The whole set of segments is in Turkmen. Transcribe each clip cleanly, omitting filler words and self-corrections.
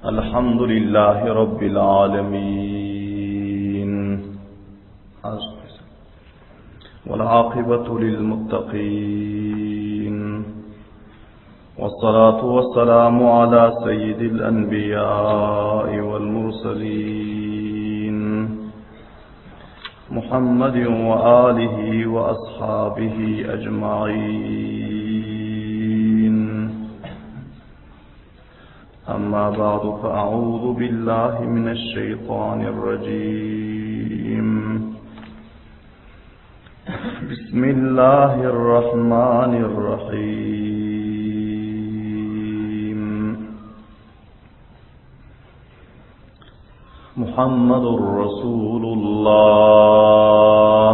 الحمد لله رب العالمين والعاقبة للمتقين والصلاة والسلام على سيد الأنبياء والمرسلين محمد وآله وأصحابه أجمعين أما بعد فأعوذ بالله من الشيطان الرجيم بسم الله الرحمن الرحيم محمد رسول الله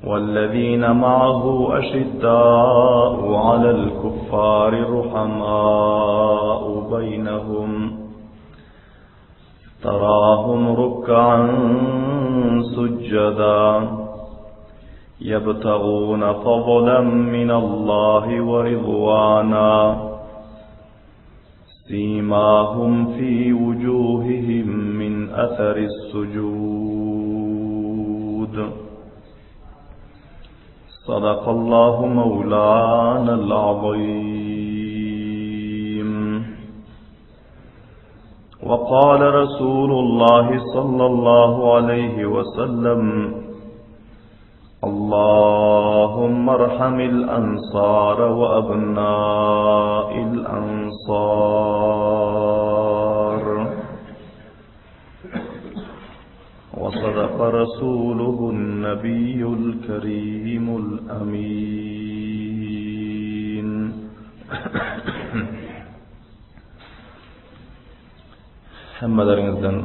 والذين معه أشداء على الكفار رحماء بينهم تراهم ركعا سجدا يبتغون فضلا من الله ورضوانا سيماهم في وجوههم من أثر السجود صدق الله مولانا العظيم وقال رسول الله صلى الله عليه وسلم اللهم ارحم الأنصار وأبناء الأنصار وصدق رسوله النبي الكريم الأمين Hemmeleriňizden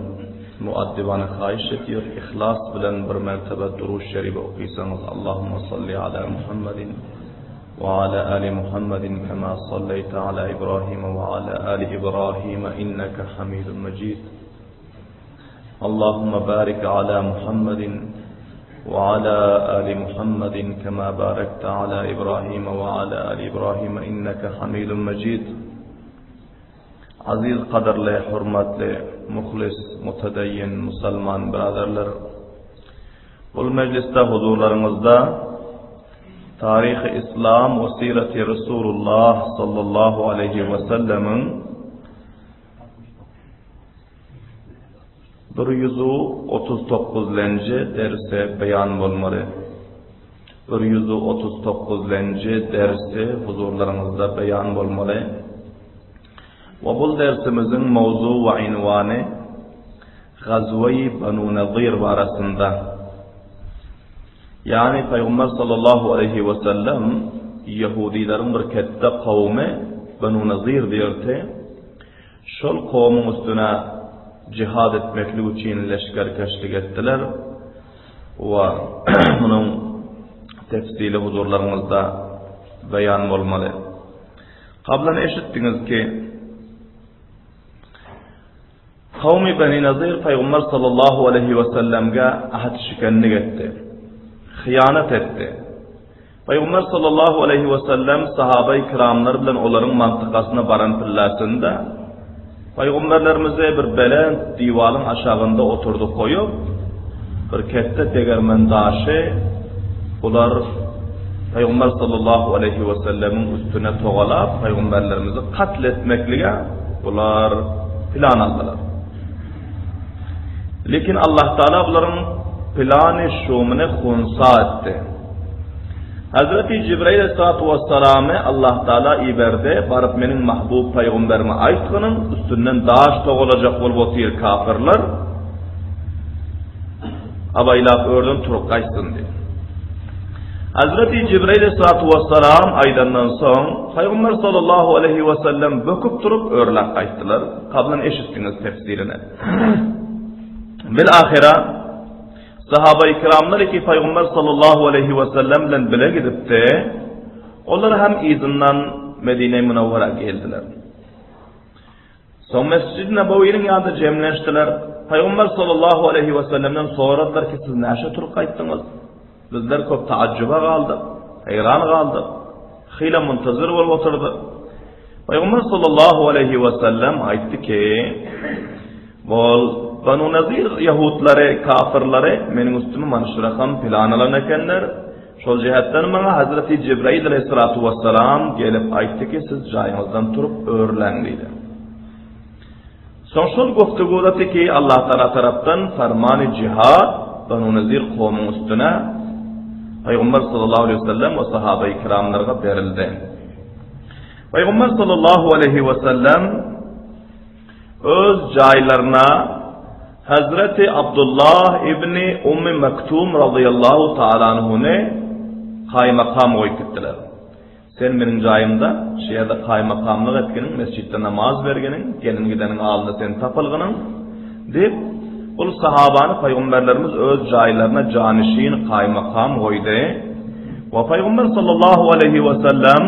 muaddibana haýyş edýär, yhlas bilen bir mertebe Durud Şeribi okysaňyz, Allahumma salli ala Muhammedin we ala ali Muhammedin kema salleýte ala Ibrahim we ala ali Ibrahim inneke Hamidun Mejid. Allahumma barik ala Muhammedin we ala ali Muhammedin kema barakte ala Ibrahim we ala ali Ibrahim inneke Hamidun Mejid. Aziz gadyrly hormatly muhlis mutadaýyn musalman byradarlar! Bul mejlisde huzurlaryňyzda Taryhy Islam we Siraty Resulullah sallallahu aleýhi we sellemiň 139 lenji dersi beýan bolmaly. 139 lenji dersi huzurlaryňyzda beýan bolmaly. We bul dersimiziň mowzu we ynwany Gazweýi Banu Nazyr barasynda. Ýagny Pygamber sallallahu aleýhi we sellem ýehudileriň bir ketde kowumy Banu Nazyr diýerdi. Şol kowumyň üstüne jihad etmeklik üçin leşgerkeşlik etdiler we munuň tefsili huzurlaryňyzda beýan bolmaly. Gablan eşitdiňiz ki, Kawmy Beni Nazyr Pygamber sallallahu aleýhi we sellemge ahd şikenlik etdi. Hyýanat etdi. Pygamber sallallahu aleýhi we sellem sahabaý kiramlar bilen olaryň mantykasyna baran pillasynda Pygamberlerimizi bir belent diwalyň aşagynda oturdyp goýup, bir ketde degermen daşy bular Pygamber sallallahu aleýhi we sellemiň üstüne togalap, pygamberlerimizi katl etmeklige bular plan aldylar. Lekin Allah Taala bularyň plany şumyny hunsa etdi. Hazreti Jibrail aleyhissalatu vesselamy Allah Taala iberdi, baryp meniň mahbub pygamberime aýtgynyň üstünden daş togalajak bolup otyr kafirler. Abaýlap örden turup gaýtsyn diýip. Hazreti Jibrail aleyhissalatu vesselam aýdandan soň Pygamber sallallahu aleyhi ve sellem böküp turup örläp gaýtdylar. Kablan eşitdiňiz tefsirini. Bil ahira Sahaba-i kiramlar ki Pygamber sallallahu aleýhi we sellem bilen bile gidipdi, olar hem yzyndan Medine-i Munawwara geldiler. Soň Mesjid-i Nebewiniň ýanynda jemlenişdiler. Pygamber sallallahu aleýhi we sellemden soradylar ki, siz näşe turup gaýtdyňyz? Bizler köp taajjuba galdyk, haýran galdyk. Hyla muntazir bolup oturdyk. Pygamber sallallahu aleýhi we sellem aýtdy ki, Bol, Banu Nazir ýahutlary, kafyrlary meniň üstüme mana şu rakam plan alan ekenler. Şol jähetden maňa Hazreti Jibrail aleýhissalatu wessalam gelip aýtdy ki, siz jaýyňyzdan turup örläň diýdi. Soň şol goftuguda teki Allah Taala tarapdan farmany jihad Banu Nazir kowumyň üstüne Pygamber sallallahu aleýhi we sellem we sahabeýi kiramlarga berildi. Pygamber sallallahu aleýhi we sellem öz jaýlaryna Hazreti Abdullah ibni Ummi Maktum razyýallahu taala anhuny kaýmakam goýup gitdiler. Sen meniň jaýymda, şu ýerde kaýmakamlyk etginiň, mesjitde namaz berginiň, gelin-gideniň alynda sen tapylgynyň, diýip, ol sahabany pygamberlerimiz öz jaýlaryna janyşin, kaýmakam goýdy. We pygamber sallallahu aleýhi we sellem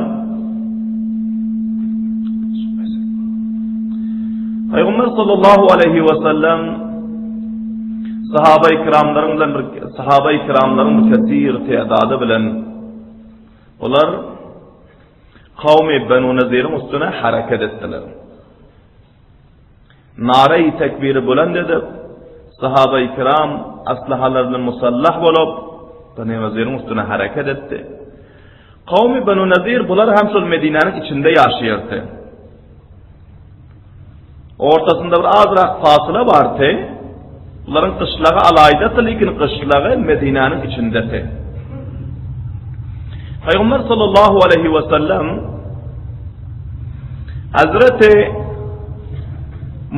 Pygamber sallallahu aleýhi we sellem sahaba-i kiramlaryň bilen bir sahaba-i kiramlaryň bir kesir tädady bilen Olar kawmy Benu Neziriň üstüne hereket etdiler. Nara-i tekbiri bulend edip, sahaba-i kiram aslahalar bilen musallah bolup, Benu Neziriň üstüne hereket etdi. Kawmy Benu Nezir bular hem şol Medinäniň içinde ýaşaýardy. Ortasynda bir azrak fasyla bardy. Bularyň gyşlagy alaýdady, lekin gyşlagy Medinäniň içindedi. Pygamber sallallahu aleýhi we sellem Hazreti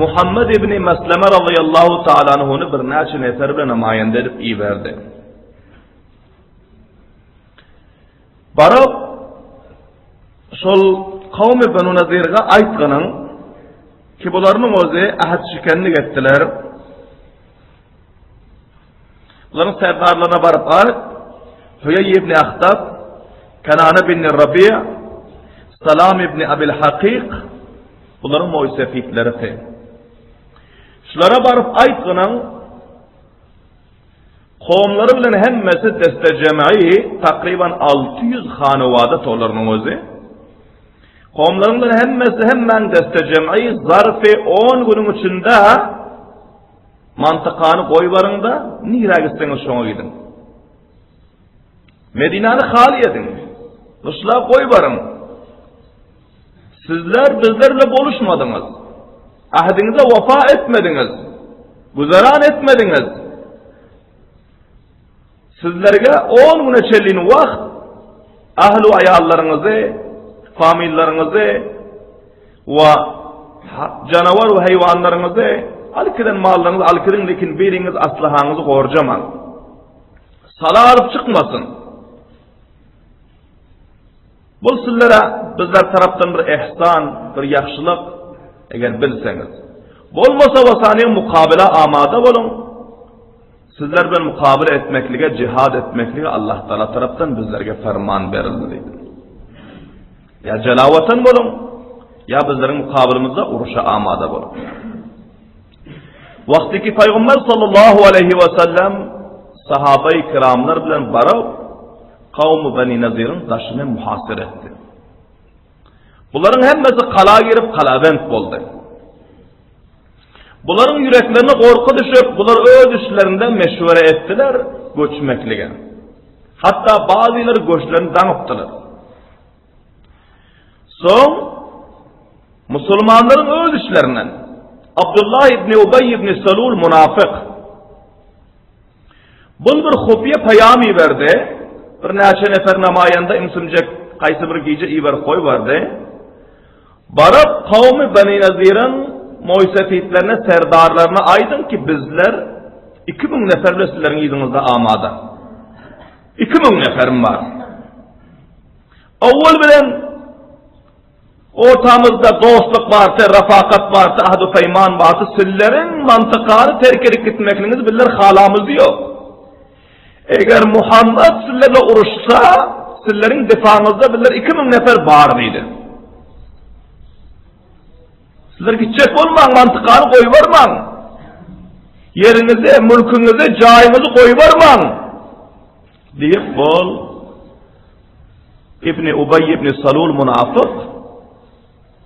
Muhammed ibn Mesleme radıyallahu ta'ala anhuny birnäçe nefer bilen namaýanda edip iberdi. Baryp, şol kowmy Benu Nazirge aýtgynyň ki, bularynyň özi äht şikenlik etdiler. Bularyň serdarlaryna baryp aýt, Huýeý ibn Ahtab, Kenane ibn Rabi', Salam ibn Abil Hakyk, bularyň moýsefitlerisi. Şulara baryp aýtgynyň, Kowumlary bilen hemmesi deste-jem'i takryban 600 hanowada tolarynyň özi. Kowumlaryň bilen hemmesi hemmäň deste-jem'i zarfy on günüň içinde mantykany goýbaryň-da, nirä gitseňiz şoňa gidiň. Medinäni haly ediň. Gyşlap goýbaryň. Sizler bizler bilen boluşmadyňyz. Ähdiňize wepa etmediňiz. Güzeran etmediňiz. Sizlerge on güne çenlin wagt ahlu aýallaryňyzy, famillaryňyzy we janawar we haýwanlaryňyzy alyp giden mallaryňyzy alyp gidiň, lekin biriňiz aslahaňyzy gorjamaň. Sala alyp çykmasyn. Bul sizlere bizler tarapdan bir ehsan, bir ýagşylyk, eger bilseňiz. Bolmasa wasanyň mukabela amada boluň. Sizler bilen mukabele etmeklige, jihad etmeklige Allah Taala tarapdan bizlerge ferman berildi diýdi. Ýa jelawatan boluň, ýa bizleriň mukabelymyzda uruşa amada boluň. Wagtyky Pygamber sallallahu aleýhi we sellem sahabeýi kiramlar bilen baryp, kawmy Beni Naziriň daşyny muhasyr etdi. Bularyň hemmesi gala girip, galabent boldy. Bularyň ýüreklerine gorky düşüp, bular öz işlerinde meşwere etdiler göçmeklige. Hatda bazylary göçlerini daňypdylar. Soň musulmanlaryň öz işlerinden Abdullah ibn Ubay ibn Salul munafyk bul bir hufiýe paýam iberdi. Birnäçe nefer namaýanda ümsümjek haýsy bir gije iberip goýberdi. Baryp kowmy Beni Naziriň moýsefitlerine, serdarlaryna aýdyň ki, bizler 2000 nefer bilen sizleriň yzyňyzda amada. 2000 neferim bar. Owwal bilen ortamyzda dostluk barsa, rafakat barsa, ahd-u peýman barsa, sizleriň mantykany terk edip gitmekligiňizi bizler halamyz ýok. Eger Muhammet sizlerle uruşsa, sizleriň difaňyzda bizler 2000 nefer bar diýdi. Sizler gitjek bolmaň, mantykany goýbermaň. Ýeriňizi, mülküňizi, jaýyňyzy goýbermaň. Diýip, bol Ibni Ubaý ibn Salul munafyk.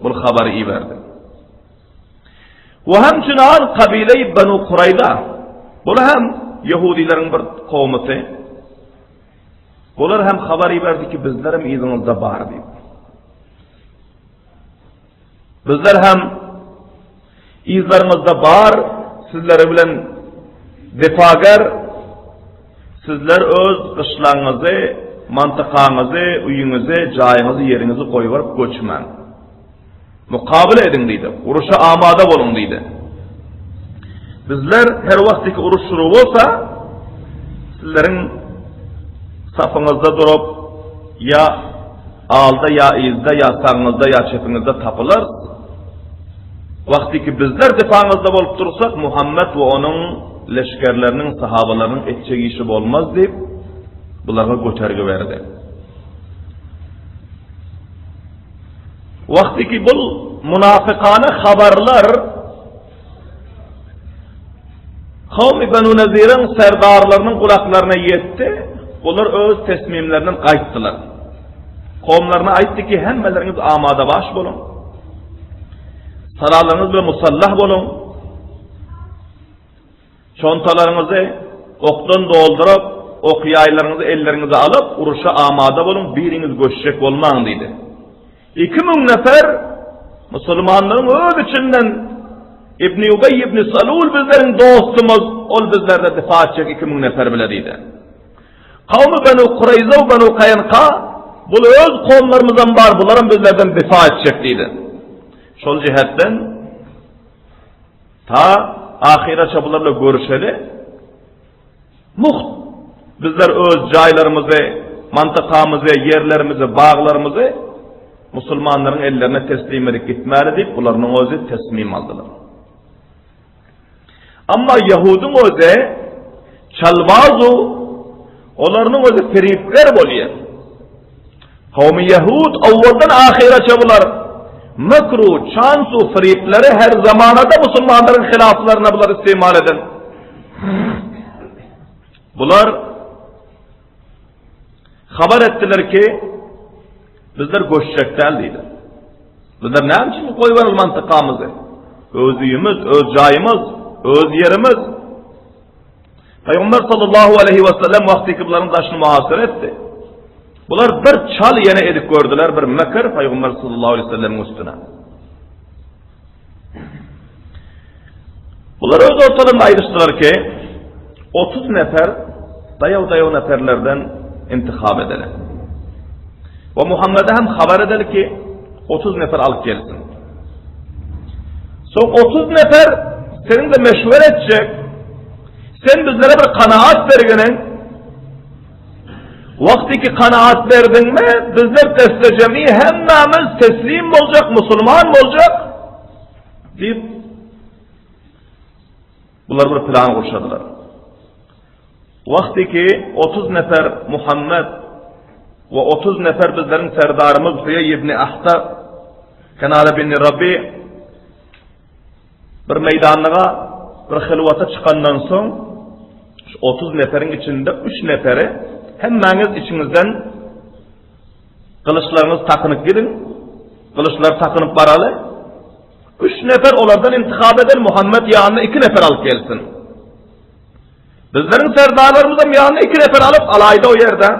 Bul habary iberdi. We hemçinan kabile-i Benu Kurayza. Bul hem ýehudileriň bir kowmusy. Bular hem habar iberdi ki bizler hem yzyňyzda bar diýip. Bizler hem yzlaryňyzda bar, sizler bilen defager, sizler öz gyşlagyňyzy, mantykaňyzy, öýüňizi, jaýyňyzy, ýeriňizi goýup göçmäň. Mukabyla ediň diýdi. Uruşa amada boluň diýdi. Bizler her wagtky uruş şuru bolsa, sizleriň safyňyzda durup, ýa alda, ýa yzda, ýa sagyňyzda, ýa çepiňizde tapylarys. Wagtyky bizler dipaňyzda bolup dursak, Muhammet we onuň leşgerleriniň, sahabalarynyň etjek işi bolmaz diýip, bulara götergi berdi. Wagtyky bul munafykana habarlar Kawmy Benu Neziriň serdarlarynyň gulaklaryna ýetdi, olar öz tesmimlerinden gaýtdylar. Kowumlaryna aýtdy ki, hemmeleriňiz amada baş boluň. Salalaryňyz bilen musallah boluň. Çontalaryňyzy okdan dolduryp, ok-ýaýlaryňyzy elleriňize alyp, uruşa amada boluň, biriňiz göçjek bolmaň diýdi. 2000 nefer musulmanlaryň öz içinden Ibn Ubeý ibn Salul bizleriň dostumyz, ol bizlerde difa etjek 2000 nefer bile diýdi. Kawmy Benu Kureýza we Benu Kaýnka, bul öz kowumlarymyzam bar, bularam bizlerden difa etjek diýdi. Şol jihetden Ta ahyraça bular bilen görüşeli. Muht bizler öz jaýlarymyzy, mantakamyzy, ýerlerimizi, baglarymyzy musulmanlaryň ellerine teslim edip gitmäli diýip, bularynyň özi tesmim aldylar. Amma ýahudyň özi çalbazu, olarynyň özi firipger bolýar. Kowmy ýehud owaldan ahyraça bular mekru, çansu, firipleri her zamanada musulmanlaryň hylaflaryna bular istimal eden. Bular habar etdiler ki, bizler göçjek däl diýdi. Bizler näme üçin goýbereli mantykamyzy? Öz öýümiz, öz jaýymyz, öz ýerimiz. Pygamber sallallahu aleýhi we sellem wagtyky bularyň daşyny muhasara etdi. Bular bir çal ýene edip gördüler, bir mekir Pygamber sallallahu aleýhi we sellemiň üstüne. Bular öz ortalarynda aýdyşdylar ki, 30 nefer daýaw-daýaw neferlerden intihap edeli. We Muhammede hem habar edeli ki, 30 nefer alyp gelsin. Soň 30 nefer seniň de meşwer etjek, sen bizlere bir kanaat bergeniň, wagty ki kanaat berdiňmi, bizler deste-jemi hemmämiz teslim boljak, musulman boljak diýip, bular bir plan gurşadylar. Wagty ki 30 nefer Muhammed we 30 nefer bizleriň serdarymyz Huýeý ibn Ahtab, Kenane bin Rabi bir meýdanlyga, bir hylwata çykandan soň, şu 30 neferiň içinde 3 neferi hemmäňiz içiňizden gylyçlaryňyzy takynyp gidiň, gylyçlary takynyp baraly. Üç nefer olardan intihap eder, Muhammet ýanyna iki nefer alyp gelsin. Bizleriň serdarlarymyzam ýanyna iki nefer alyp alaýda o ýerde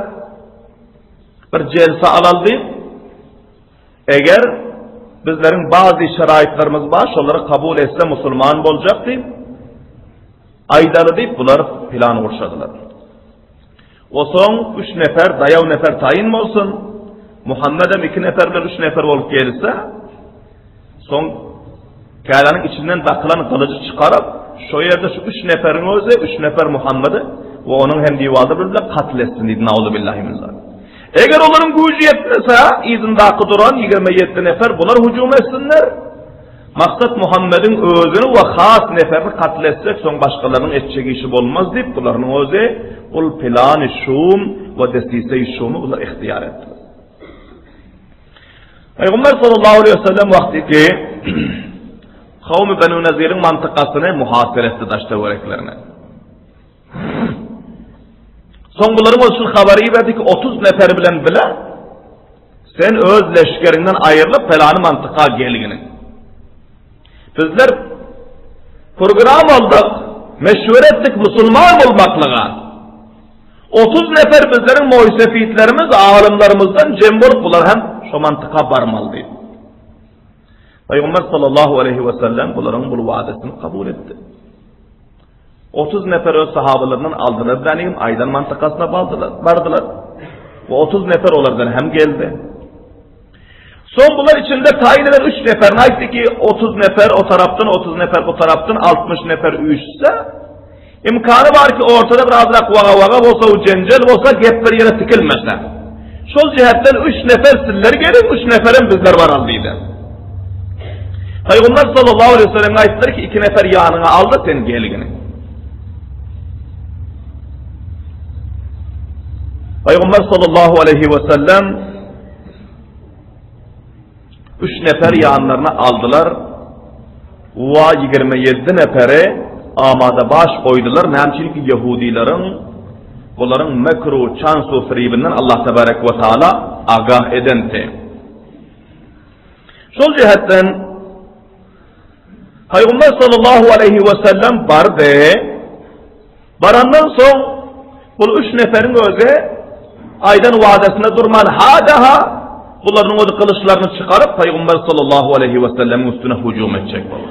bir jelse alaly diýip, eger bizleriň bazy şeraýtlarymyz bar, şolary kabul etse musulman boljak diýip, aýdaly diýip bular plan gurşadylar. Osoň üç nefer, daýaw nefer taýyn bolsun, Muhammedem iki nefer bilen üç nefer bolup gelse, soň Käbäniň içinden dakylan gylyjy çykaryp, şo ýerde şu üç neferiň özi, üç nefer Muhammedi we onuň hem diwalda bir bilen katl etsin diýdi. Nauzubillahi min zalik. Eger olaryň güýji ýetmese, yzyndaky duran 27 nefer bular hüjüm etsinler. Maksat Muhammediň özüni we has neferini katl etsek, soň başgalarynyň etjek işi bolmaz diýip, bularynyň özi ol plany şum we desise-i şumy bular ihtiýar etdiler. Pygamber sallallahu aleyhi ve sellem wagty ki Kawmy Benu Naziriň mantykasyny muhasere etdi daş töwereklerini. Soň bularyň şu habary iberdi ki 30 nefer bilen bile. Sen öz leşgeriňden aýrylyp pelany mantyka gelginiň. Bizler program aldyk, meşwere etdik musulman bolmaklyga. 30 nefer bizleriň moýsefitlerimiz, alymlarymyzdan jem bolup bular hem şo mantyka barmaly diýip. Pygamber sallallahu aleyhi we sellem bularyň bul wadasyny kabul etdi. 30 nefer öz sahabalaryndan aldylar dänigim aýdan mantykasyna bardylar, bardylar. We 30 nefer olardan hem geldi. Soň bular içinde taýyn eden 3 neferini aýtdy ki, 30 nefer o tarapdan, 30 nefer bu tarapdan, 60 nefer üýşse, imkany bar ki ortada birazrak waga-waga bolsa, jenjel bolsa, gep bir ýere tikilmese. Şol jihetden 3 nefer sizler geliň, 3 neferem bizler baraly diýdi. Pygamber sallallahu aleyhi ve sellem aýtdylar ki, 2 nefer ýanyňa al-da sen gelgin. Pygamber sallallahu aleyhi ve sellem üç nefer ýanlaryna aldylar we 27 neferi amada baş goýdular. Näme üçin ki ýehudileriň bularyň mekru çansu fribinden Allah tebarek we taala agah edenti. Şol jihetden Pygamber sallallahu aleyhi we sellem bardy. Barandan soň bul üç neferiň özi aýdan wadasyna durman ha-da-ha bularyň özi gylyçlaryny çykaryp Pygamber sallallahu aleyhi we sellemiň üstüne hüjüm etjek boldy.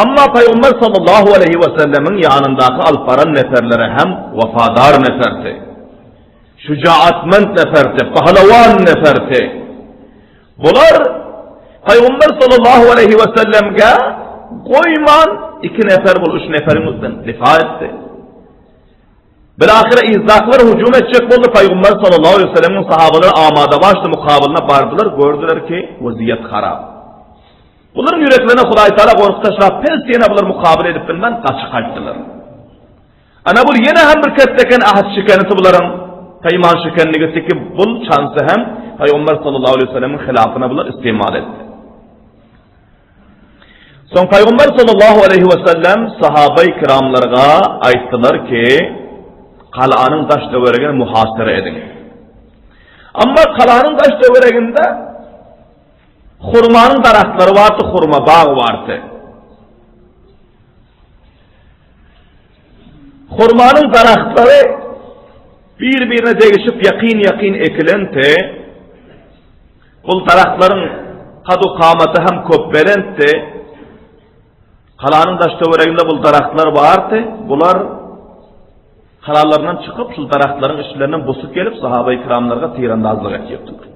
Amma Pygamber sallallahu aleyhi we sellemiň ýanyndaky alyp baran neferleri hem wepadar neferdi. Şüjaatmend neferdi, pahlawan neferdi. Bular Pygamber sallallahu aleyhi we sellemge goýman iki nefer bul üç neferiň üstünden difa etdi. Bilahyra yzdakylar hüjüm etjek boldy. Pygamber sallallahu aleyhi we sellemiň sahabalary amada başdy mukabylyna bardylar, gördüler ki, weziyet harap. Bularyň ýüreklerine Hudaý Taala gorky taşlap, pes ýene bular mukabyl edip bilmän gaçyp gaýtdylar. Ana bul ýene hem bir kesdeken ahd şikenisi bularyň peýman şikenligisi ki bul çansy hem Pygamber sallallahu aleyhi ve sellemiň hilafyna bular istimal etdi. Soň Pygamber sallallahu aleyhi ve sellem sahabeý kiramlarga aýtdylar ki, galanyň daş töweregini muhasara ediň. Amma galanyň daş töwereginde hurmanyň daragtlary bardy, hurma bag bardy. Hurmanyň daragtlary bir-birine degişip ýakyn-ýakyn ekilenti. Bul daragtlaryň kadu-kamaty hem köp belentdi. Galanyň daş-töwereginde bul daragtlar bardy. Bular galalaryndan çykyp, şul daragtlaryň içlerinden busup gelip, sahabaýy kiramlarga tirandazlyk etýärdiler.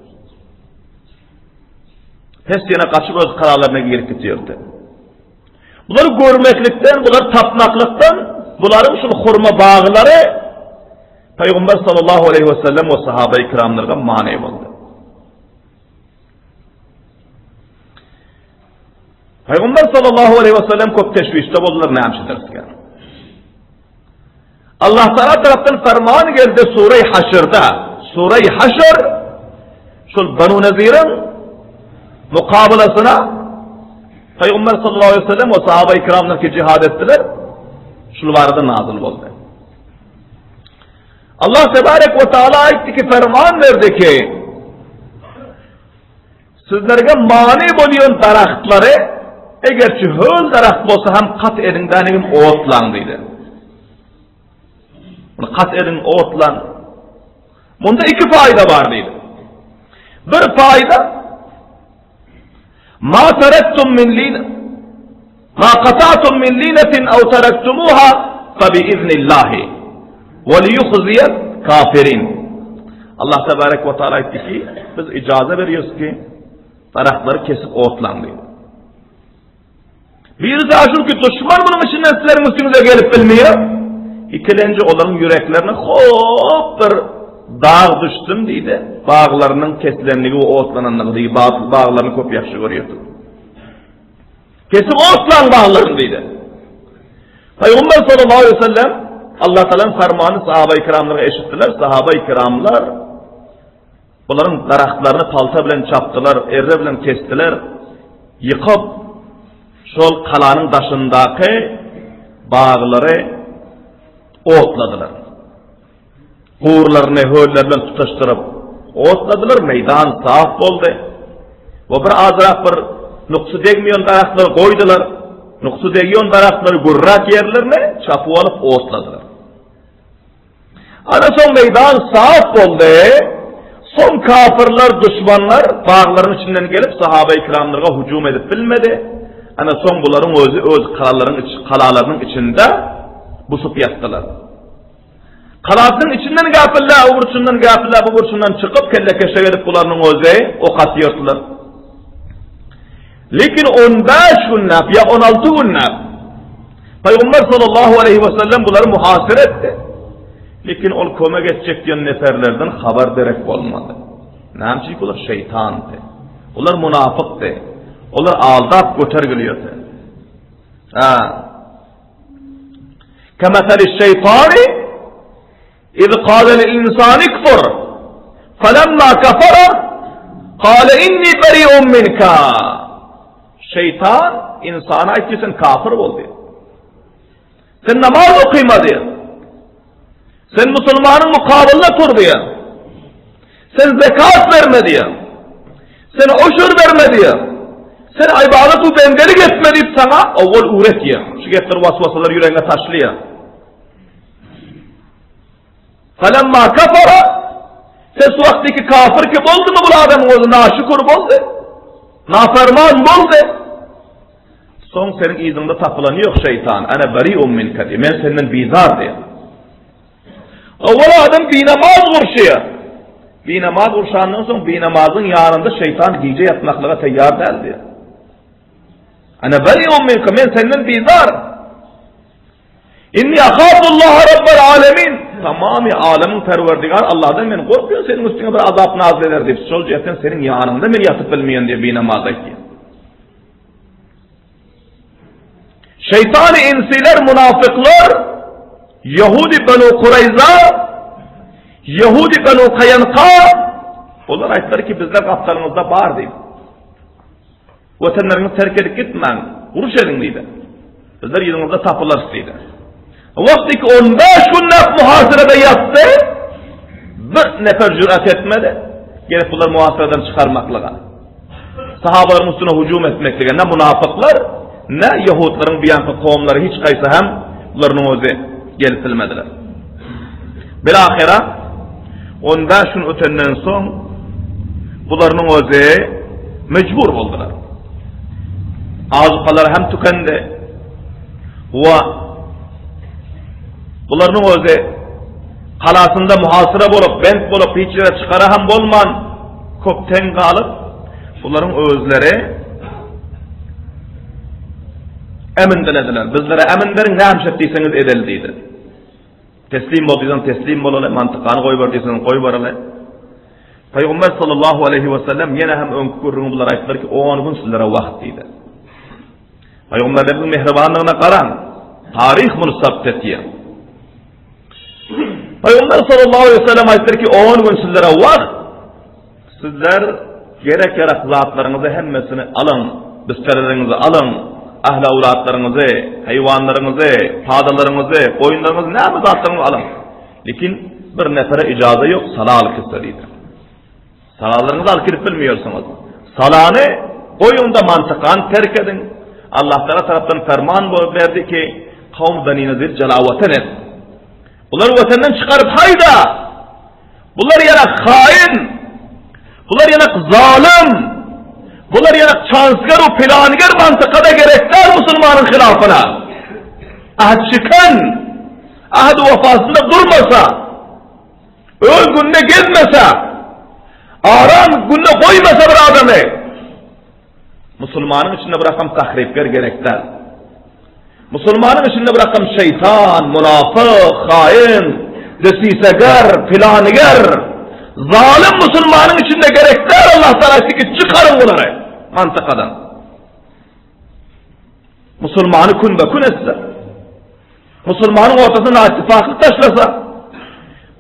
Pes ýene gaçyp öz galalaryna girip gitýärdi. Bulary görmeklikden, bulary tapmaklykdan, bularyň şul hurma baglary Pygamber sallallahu aleyhi ve sellem we sahabeyi kiramlarga mani boldy. Pygamber sallallahu aleyhi ve sellem köp teşwişde boldular, näme şederskä? Allah Taala tarapdan ferman geldi Sure-i Haşrda. Sure-i Haşr şol Banu Naziriň mukabylasyna Peygamber sallallahu aleyhi ve sellem we sahabe-i kiramlar ki jihad etdiler. Şul barada nazil boldy. Allah tebarek ve taala aýtdy ki ferman berdi ki Sizlerge many bolýan daragtlary, egerçi höl daragt bolsa hem kat ediň dänigim otlaň diýdi. Muny kat ediň, otlaň. Munda iki paýda bar diýdi. Bir paýda ma taraktum min lin ma qata'tum min linatin aw taraktumuha fa bi iznillahi we liyukhziyal kafirin. Allah tebarek we taala aýtdy ki, biz ijaza berýäris ki, daragtlary kesip otlaň diýdi. Birisi aşyr ki, duşman munuň içinden sizleriň üstüňize gelip bilmeýär. Ikilenji olaryň ýüreklerine hop bir dag düşsün diýdi. Baglarynyň kesilenligi we otlananlygy diýdi. Baglaryny köp ýagşy görýärdi. Kesip otlaň baglaryny diýdi. Pygamber sallallahu aleyhi ve sellem Allah Taala'nın fermanı sahaba-i kiramlara eşitdiler. Sahaba-i kiramlar bularyň daragtlaryny palta bilen çapdylar, erre bilen kesdiler. Ýykyp şol galanyň daşyndaky baglary otladylar. Gurlaryny hölleri bilen tutaşdyryp. Otladylar, meýdan sap boldy. We bir azrak bir nuksy degmeýän daragtlary goýdular. Nuksy degýän daragtlary gürräk ýerlerini çapyp alyp otladylar. Ana soň meýdan sap boldy. Soň kafirler, duşmanlar baglaryň içinden gelip sahaba-i kiramlarga hüjüm edip bilmedi. Ana soň bularyň özi öz kalalaryň iç, kalalarynyň içinde busup ýatdylar. Kalasynyň içinden gapylla, o burçundan gapylla, bu burçundan çykyp kellekeşek edip bularynyň özi ok atýardylar. Lekin 15 günläp ýa 16 günläp Pygamber sallallahu aleýhi we sellem bulary muhasyr etdi. Lekin ol kömek etjek diýen neferlerden habar derek bolmady. Näme üçin olar şeýtandy. Olar munafykdy. Olar aldap götergilýärdi. Ha. Kemeseli şeýtany iz kâle lil insani kfur felemma kefere kâle inni beri'un minka. Şeýtan ynsana aýtdy sen kafir bol diýip. Sen namaz okyma diýip. Sen musulmanyň mukabylynda tur diýip. Sen zekat berme diýip. Sen uşur berme diýip. Sen ibadat u bendelik etme diýip saňa owwal öwretýär. Şu gepler waswasalar ýüregiňe taşlaýar. Felemma kafara Ses wagtyky kafir ki boldumy bul adamyň özi naşükür boldy. Naferman boldy. Soň seniň yzyňda tapylany ýok şeýtan. Ana bari'un minka diýýär. Men senden bizar diýýär. Owal adam binamaz gurşaýar. Binamaz gurşandan soň binamazyň ýanynda şeýtan gije ýatmaklyga taýýar däl diýýär. Ana bari'un minka men senden bizar. Inni ahafullaha rabbal alemin. Tamamy alemiň Perwerdigary Allahdan men gorkýan, seniň üstüňe bir azap nazyl eder diýip, şol jähtden seniň ýanyňda men ýatyp bilmeýän diýip binamaz aýtýar. Şeýtany insiler, munafyklar, Ýahudi Benu Kureýza, Ýahudi Benu Kaýanka, olar aýtdylar ki, bizler gapdalyňyzda bar diýip. Watanlaryňyzy terk edip gitmäň, uruş ediň diýdi. Bizler ýylyňyzda tapylarys diýdi. Wagtyky 15 günläp muhasyrada ýatdy, bir nefer jürat etmedi, gelip bular muhasyreden çykarmaklyga. Sahabalaryň üstüne hüjüm etmeklige ne munafyklar, ne ýahudlaryň biýanky kowumlary hiç haýsy hem bularyň özi gelip bilmediler. Bilahira 15 gün ötenden soň bularyň özi mejbur boldular. Azukalar hem tükendi. We bularyň özi galasynda muhasyra bolup, bent bolup, hiç ýere çykara hem bolman, köpden galyp, bularyň özleri emin dilediler. Bizlere emin beriň, näme diýseňiz edeli diýdi. Teslim bol diýseň teslim bolaly, mantykany goýber diýseň goýbereli. Pygamber sallallahu aleýhi we sellem ýene hem öňki gürrüňi bulara aýtdylar ki, 10 gün sizlere wagt diýdi. Pygamberlerimiziň mähribanlygyna garaň. Taryh muny sabt etýär. Pygamber sallallahu aleýhi we sellem aýtdylar ki, 10 gün sizlere wagt. Sizler gerek-ýarak zatlaryňyzy hemmesini alyň, bisterleriňizi alyň, ähli-awlatlaryňyzy, haýwanlaryňyzy, padalaryňyzy, goýunlaryňyzy, näme zatlaryňyzy alyň. Lekin bir nefere ijaza ýok, sala alyp gitse diýdi. Salalaryňyzy alyp gidip bilmeýärsiňiz. Salany goýuň-da mantykany terk ediň. Allah Taala tarapdan ferman berdi ki, kawm Beni Nazir jalawatan et. Bulary watandan çykaryp haýda! Bular ýanak haýyn! Bular ýanak zalym! Bular ýanak çansger we pylanger mantykada gerek däl musulmanyň hylafyna. Ahd şiken, ahd wefasynda durmasa, öz gününe gezmese, aram gününe goýmasa bir adamy, Musulmanyň içinde bir rakam tahrypger gerek däl. Musulmanyň içinde bir rakam şeýtan, munafyk, haýyn, desiseger, pylanyger, zalym musulmanyň içinde gerek däl Allah Taala aýtdy ki, çykaryň bulary mantykadan. Musulmany kün be kün etse, Musulmanyň ortasyna naittifaklyk taşlasa,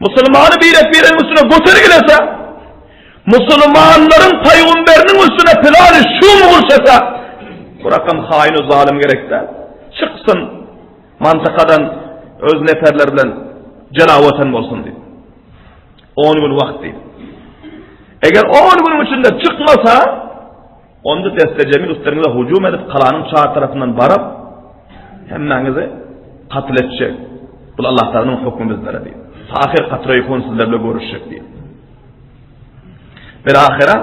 musulmany birek-biregiň üstüne götergilese, musulmanlaryň paýgumberiniň üstüne plany şum gurşasa, bu rakam haýyn we zalym gerek däl. Çyksyn mantykadan öz neperleri bilen jela watan bolsun diýip. 10 gün wagt diýip. Eger on günüň içinde çykmasa, onda desse-jemi üstleriňize hujum edip, galanyň çar tarapyndan baryp, hemmäňizi katl etjek. Bul Allah Taalanyň hukmy bizlere diýdi. Ahyr katraýhun sizler bilen görüşjek diýdi. Bir ahyra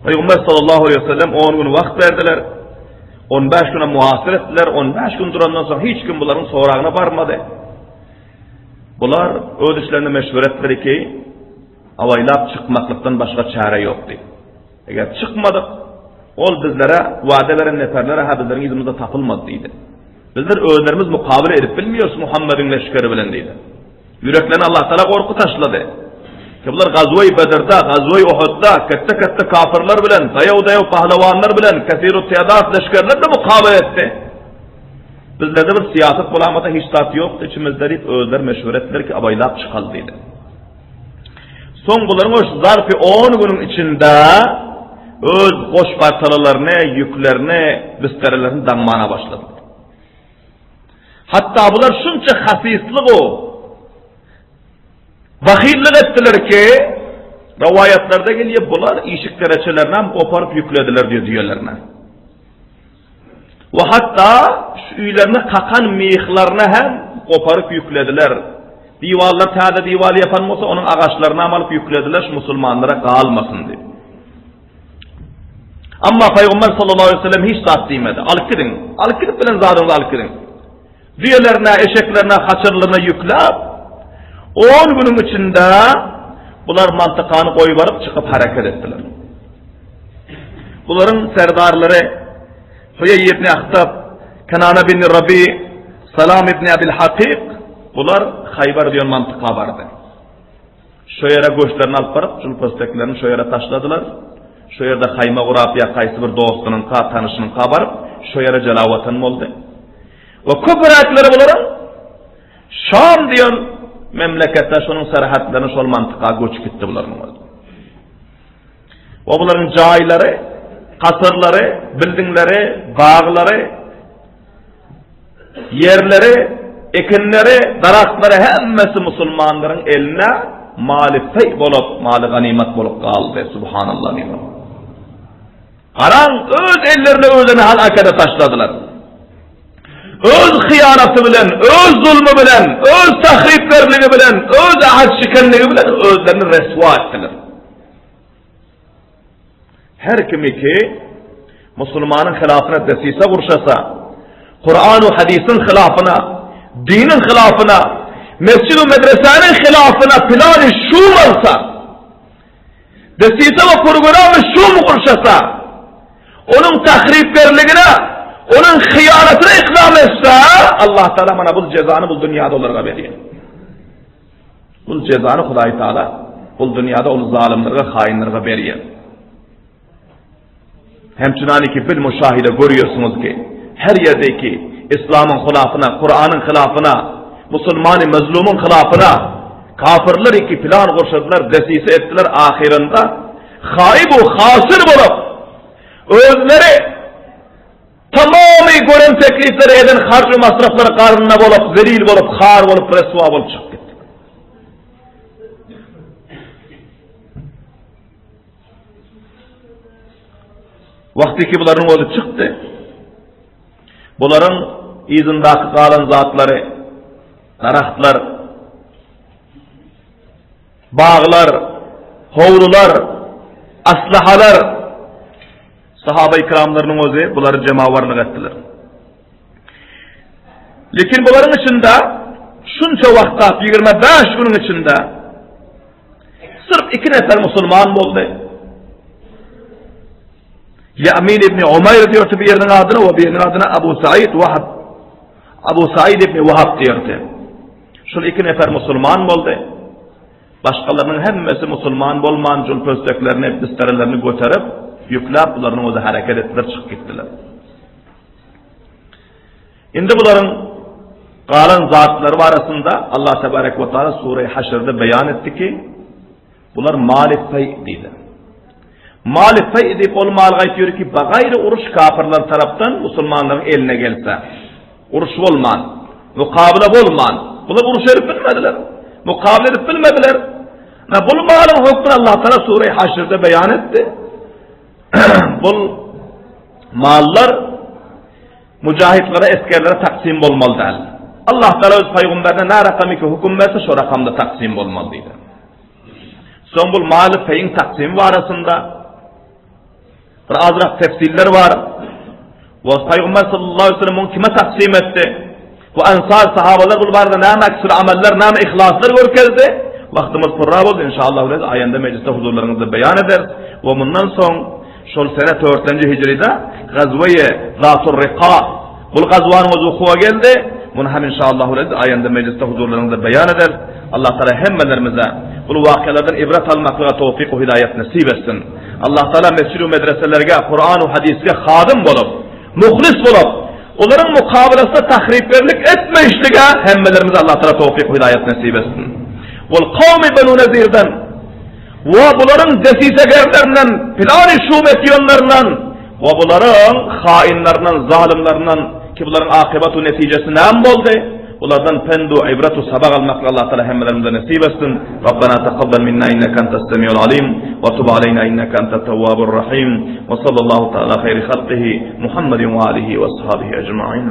Peygamber sallallahu aleyhi ve sellem 10 gün wagt berdiler. 15 güne muhasir etdiler. 15 gün durandan soň hiç kim bularyň soragyna barmady. Bular öz işlerinde meşweret etdiler ki, awaýlap çykmaklykdan başga çäre ýok diýip. Eger çykmadyk, ol bizlere wada beren neperler ha bizleriň yzymyzda tapylmady diýdi. Bizler özlerimiz mukabele edip bilmiýorys Muhammediň leşgeri bilen diýdi. Ýüreklerine Allah Taala gorky taşlady. Ki bular Gazwe-i Bedrde, Gazwe-i Uhudda ketde-ketde kafirler bilen, daýaw-daýaw pahlewanlar bilen, kesiru tedat leşgerler bilen mukabele etdi. Bizlerde bir syýasat bolamasa hiç zat ýokdy içimizde diýip özleri meşweret etdiler ki abaýlap çykaly diýdi. Soň bularyň öz zarfy 10 günüň içinde öz goş partalalaryny, ýüklerini, bisterelerini daňmana başladylar. Hatda bular şunça hasislik o bahyllyk etdiler ki, rowaýatlarda gelýär, bular işik dereçelerini hem goparyp ýüklediler diýýär düýelerine. We hatda şu öýlerine kakan myhlaryny hem goparyp ýüklediler. Diwarlar täze diwar ýapan bolsa, onuň agaçlaryny hem alyp ýüklediler, şu musulmanlara galmasyn diýip. Amma Pygamber sallallahu aleyhi ve sellem hiç zat diýmedi. Alyp gidiň. Alyp gidip bilen zadyňyzy alyp gidiň. Düýelerine, eşeklerine, haçyrlaryna ýükläp, 10 günüň içinde bular mantykany goýup baryp çykyp hereket etdiler. Bularyň serdarlary Huýeý ibn Ahtab, Kenana bin Rabi, Salam ibn Abil Hakyk bular Haýbar diýen mantyka bardy. Şo ýere goşlaryny alyp baryp, jul-posteklerini şo ýere taşladylar. Şo ýerde haýma gurap ýa haýsy bir dostunyňka, tanyşynyňka baryp, şo ýere jelawatan boldy. We köpüräkleri bularyň Şam diýen memlekete, şonuň serhetlerine, şol mantyka göçüp gitdi bularyň özi. We bularyň jaýlary, kasyrlary, bildingleri, baglary, ýerleri, ekinleri, daragtlary hemmesi musulmanlaryň eline maly feý bolup, maly ganymat bolup galdy. Subhanallah diýmek. Garaň, öz ellerine özlerini halakada taşladylar. Öz hyýanaty bilen, öz zulmy bilen, öz tahrypgarlygy bilen, öz ahad şikenligi bilen özlerini reswa etdiler. Her kimi ki musulmanyň hylafyna desise gurşasa, Kur'an we hadisyň hylafyna, diniň hylafyna, mesjid we medresäniň hylafyna plany şum alsa, desise we programy şum gurşasa, onuň tahrypgerligine, onuň hyýanatyna ikram etse, Allah Taala mana bu jezany bu dünýäde olara berýär. Bu jezany Hudaý Taala bu dünýäde ol zalymlara, haýynlara berýär. Hem çunaniki bil müşahide görýärsiňiz ki, her ýerdeki İslamyň hylafyna, Kuranyň hylafyna, musulmany mazlumyň hylafyna kafirler iki plan gurşadylar, desise etdiler ahyrynda haýyb we hasir bolup özleri Tamamy gören teklipleri eden harj-u masraflary garnyna bolup, zelil bolup, har bolup, reswa bolup çykyp gitdi. Wagty ki bularyň özi çykdy. Bularyň yzyndaky galan zatlary, daragtlar, baglar, howlular, aslahalar, Sahaba ikramlarynyň özi bulary jemawarlyk etdiler. Lekin bularyň içinde şunça wagtlap 25 günüň içinde sırf iki nefer musulman boldy. Yamin ibn Umayr diýerdi bir ýeriniň adyna we bir ýeriniň adyna Abu Said Wahab. Abu Said ibn Wahab diýerdi. Şul iki nefer musulman boldy. Başgalarynyň hemmesi musulman bolman jul-pösteklerini, bisterelerini göterip, ýükläp bularynyň özi hereket etdiler, çykyp gitdiler. Indi bularyň galan zatlary barasynda Allah tebarek we taala sure Haşrda beýan etdi ki, bular mali feý diýdi. Mali feý diýip ol mal gaýtýar ki, bagaýry uruş kafirler tarapdan musulmanlaryň eline gelse. Uruş bolman, mukabyla bolman, bular uruş edip bilmediler. Mukabyla edip bilmediler. Na bul malyň hökmüni Allah Taala sure Haşrda beýan etdi. Bul mallar Mujahidlere, esgerlere taksim bolmaly däl. Allah Taala öz pygamberine nä rakam iki höküm berse, şo rakamda taksim bolmaly diýdi. Soň bul maly peýiň taksimi barasynda bir azrak tefsiller bar. We Pygamber sallallahu aleyhi ve sellem muny kime taksim etdi? Bu ansar sahabalar bul barada näme aksül ameller, näme ihlaslar görkezdi? Wagtymyz purra boldy, inşallah biz aýanda mejlisde huzurlaryňyzda beýan ederis. We mundan soň şol sene 4-nji hijride gazweýe Zatur Rika bul gazwanyň öz wukuwa geldi. Muny hem inşallah biz aýanda mejlisde huzurlaryňyzda beýan ederis. Allah Taala hemmelerimize bul wakyýalardan ibret almaklyga towfik we hidaýat nesip etsin. Allah Taala mesjid we medreselerge Kuran we hadysga hadym bolup, muhlis bolup, olaryň mukabelasynda tahripgerlik etmeýişlige hemmelerimize Allah Taala towfik we hidaýat nesip etsin. Wal kawmi Benu Nezirden we bularyň desisegerlerinden, plany şum etýänlerinden we bularyň hainlerinden, zalymlaryndan ki bularyň akybat we netijesi näme boldy? Bulardan pend we ibret we sabak almaklygy Allah Taala hemmelerimize nesip etsin. Rabbena takabbal minna inneke entes semiul alim we tub aleyna inneke entet tewwabur rahim. We sallallahu taala hayri halkihi Muhammedin we alihi we ashabihi ecmaîn.